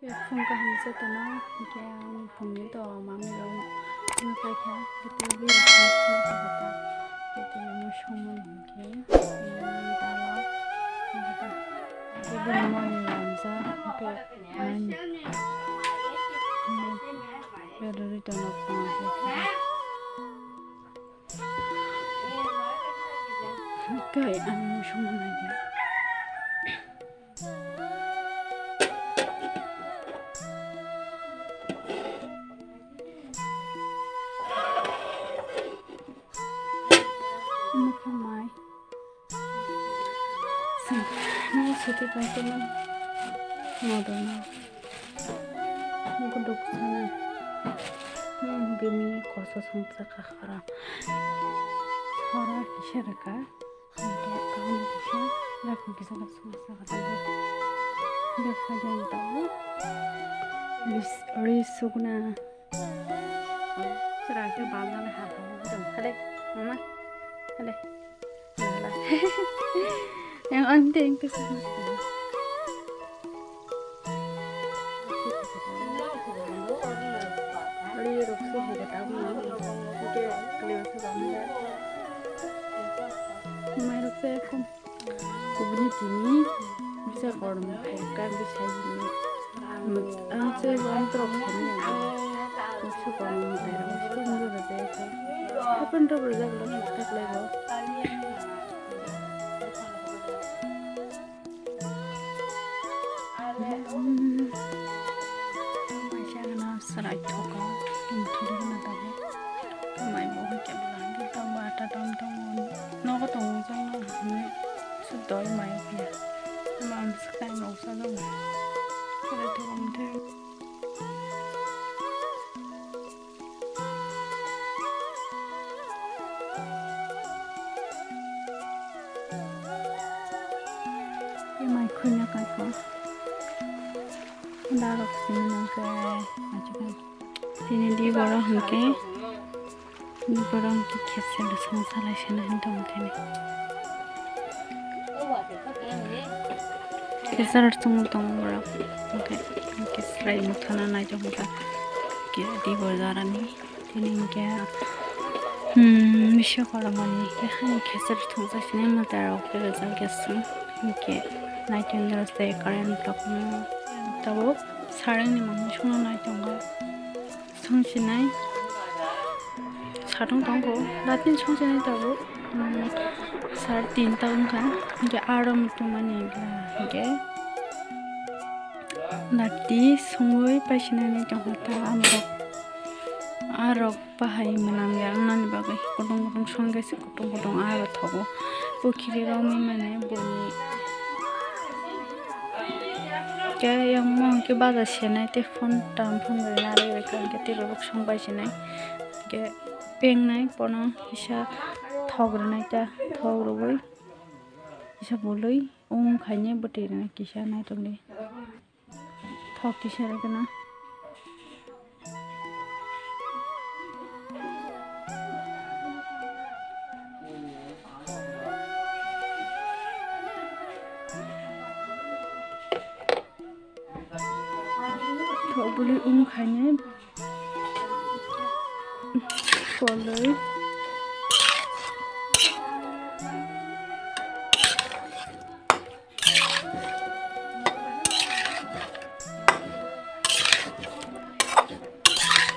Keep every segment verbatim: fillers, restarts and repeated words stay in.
Phung kaham se tono, hwnkhe ang phungni to mami rok wngkha kha, hwnkhe bini phung songkha kha ta, hwnkhe mui songmani hwnkhe, mm, dalo, hwnkhe ta, hwnkhe bini moni lamjak, hwnkhe mani, hwnkhe rwrwi tono phung se khe. Hwnkhe ang mui songmani. Omo khe mai. Sing, nini siti pai khe nang modona. Nokho duk sana. Hmm, bini koso songsa kha khara. Khara kisa rwkha. Hwnkhe kaham kisa, yakung kisa khe songsa kha tabuk. Bek phai de ang tabuk. Ris, ri sukna. Chwrai khe bamjani ha tong tong. Hale, mama. Hale. Hala. Yang ang teng kisa. Ari rok se hai kata mo. Oke, kaliwa se bang ya. Mai rok se kom. Kubuni tini bisa korom ko kan bisa ini. Ang se bang trok sini ya. Bisa korom mo tai rok se mo rok se. Apa ndo berjaga lo tak lego. Maisagana chwrai thogo, tongthwrwgana tabuk. Mai bo hwnkhe bwla hwnkhe tongo, ata tom tongo. Nogo tongo chwngno hinwi sudoi mai phiya. Ama swkang noksa tongo. Chwrai thogo hwnkhe. Mai khwna kaisa. Darok sini nangkhe. Tini di borok hwnkhe. Di borok hwnkhe khesar songsa lai sini hinwi tongthani. Khesar chwng tongo borok. Hwnkhe, hwnkhe chwrai nukthana nai tongkha. Hwnkhe di borok jarani. Tini hwnkhe, hmm, misa kolamani khe hani khesar thwngsa sini mwtai rok khe rijak khe song. Hwnkhe naitok nai rw se current rok no tabuk sarangni mangni songno nai tongo. Song sinai satong tongo, datini song sinai tabuk, hmm, sar tinta wngkha. Hwnkhe aro muchungmani hwnkhe dati songwi paisinani tongkha ta amorok. Arok. Bahai mwnang ya wngnani bagwi kutung kutung songkhe se kutung kutung aro thogo. Bo khiri romwi mane boni khe yang mo hwnkhe baja senai tei phone tam phone bai narwk rwkha hwnkhe tei borok song bai sinai hwnkhe pengnai bono kisa thok rwnai ta thok rwui kisa bului wng khainai bwtwi rwnai kisa naitokni. Thok kisa rwgwna. Thok bwlwi wng khainai. Kolwi.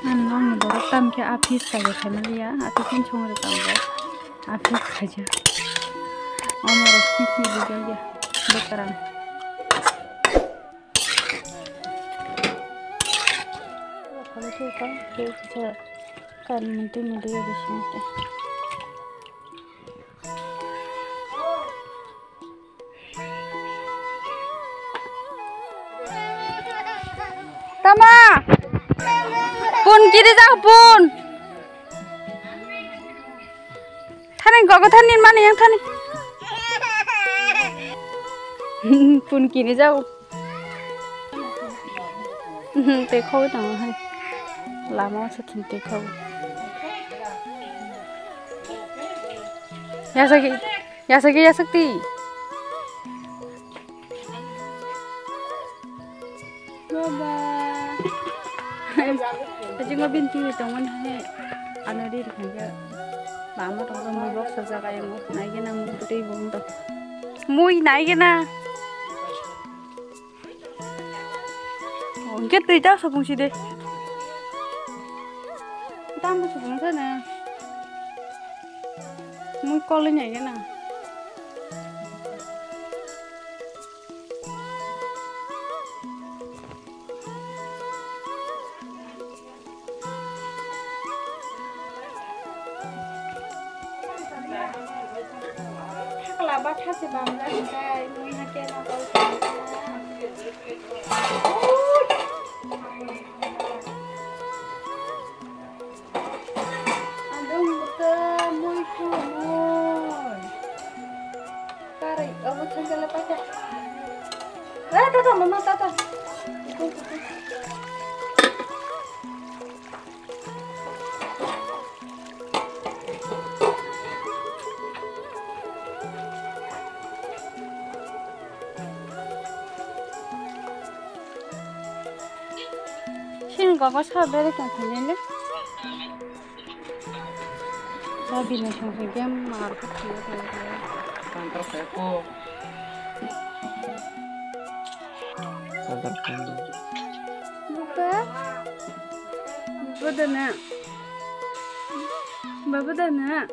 Ang nokni borok tamo khe a piece kaiya khaimaliya, a tiffin songwi rwkha ang bo. A piece khaijak. Omo rok kiki rijak ya, bwkrang. Kisa kan mantui mantui ya bisingo. Tama! Pun kiri jak pun. Thani gogo thani mani yang thani. Pun kiri jak. Tei khogwi tongo hai. Lama o se thwng tei khogo. Yasaki, yasaki, yasakti. Hajingo bini twi tongmani hai ano ri rwkha khe lama tongo mui boksa jaga yango naigena mui twi bo wngtong mui naigena. Oh, hingke twi ta sapung si de. Tamo sapung sana. Mui kol ni ya na. Thakla ba thase bamjak hwnkhe mui hakhe no tol kha. Adung buka mui kumui. Kari, obo thangkala pacha. Eh, tata, mama, tata. Sini gogo sa beri tong khainai le. Ba bini song song game mar ko thangna thangna thangna. Santar seko. Santar seko. Buka. Buka dana. Baba dana.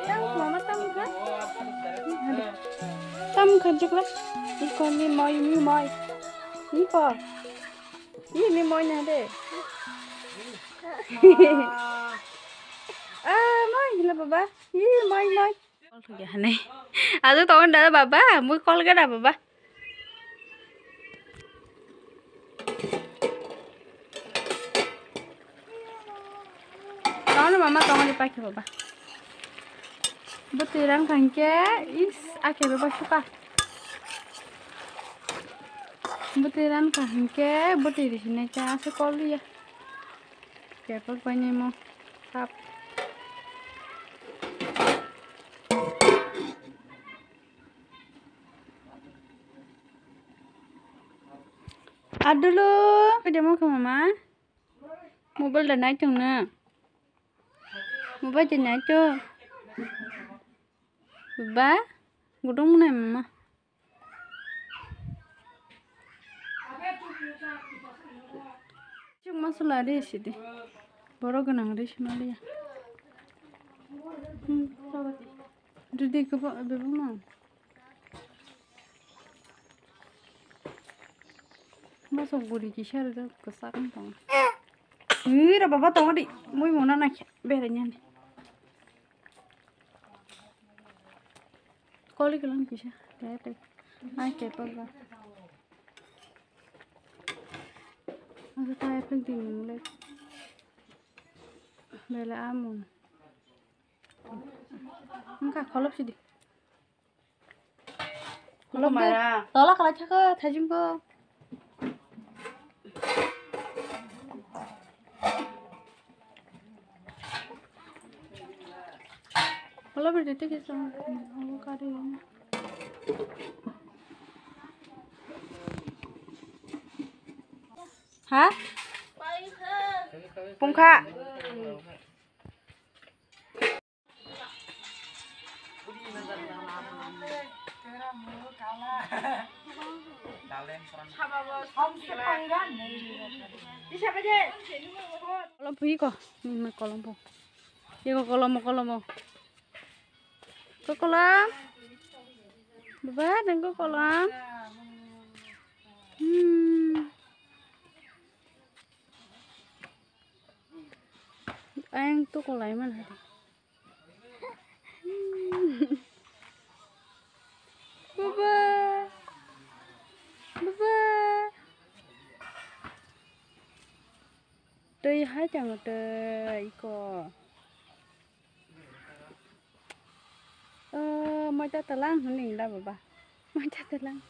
Tam kha, mama tam kha. Tam kha jikla. Iko ni moi, ni moi. Iko. Ni, ni moi na de. Ah, moi hila baba. Ni moi, moi. Call thok ya hane. Ajo tongo da baba, mui call gana baba. Tongo mama tongo ni paikhe baba. Bwtwi ran kha hinkhe is akhe baba suka. Bwtwi ran kha hinkhe bwtwi risi nai khe ase call ya. Kepok painai mo cup. Adulu, kede mo kama ma? Mobile da nai tong na. Mobile da nai tong. Ba, gudung nai mama. Chuk masala ri sidi. Borok gwnang ri sima liya. Hmm. Ridi kebo bebo ma. Masuk guri kisa ri kwsak wng tongo. Ui ra baba tongo di. Mui mona na khe berai nyani. Koli kelang kisa, tete. Ai, kepa ba. Asa ta efek di nung le. Bela amun. Engka kolop sidi. Kolop de. Mara. Tola kala chaka thajing ko. Wala berde te kisa kari. Ha? Pungkha. Kolom phui ko, kolom pho. Iko kolom, kolom. Ko kolom. Baba, nang ko kolom. Hmm. Ayang tu kolai mana? Baba. Baba. Tei hai tang tei ko. Oh, mai ta talang hini la baba. Mai ta talang.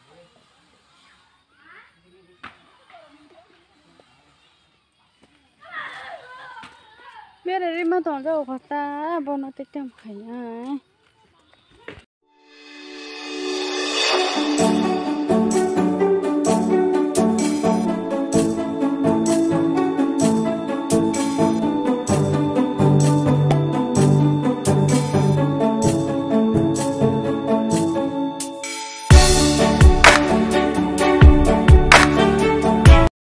Bere rima tong jago kota, bono te tem khai ai.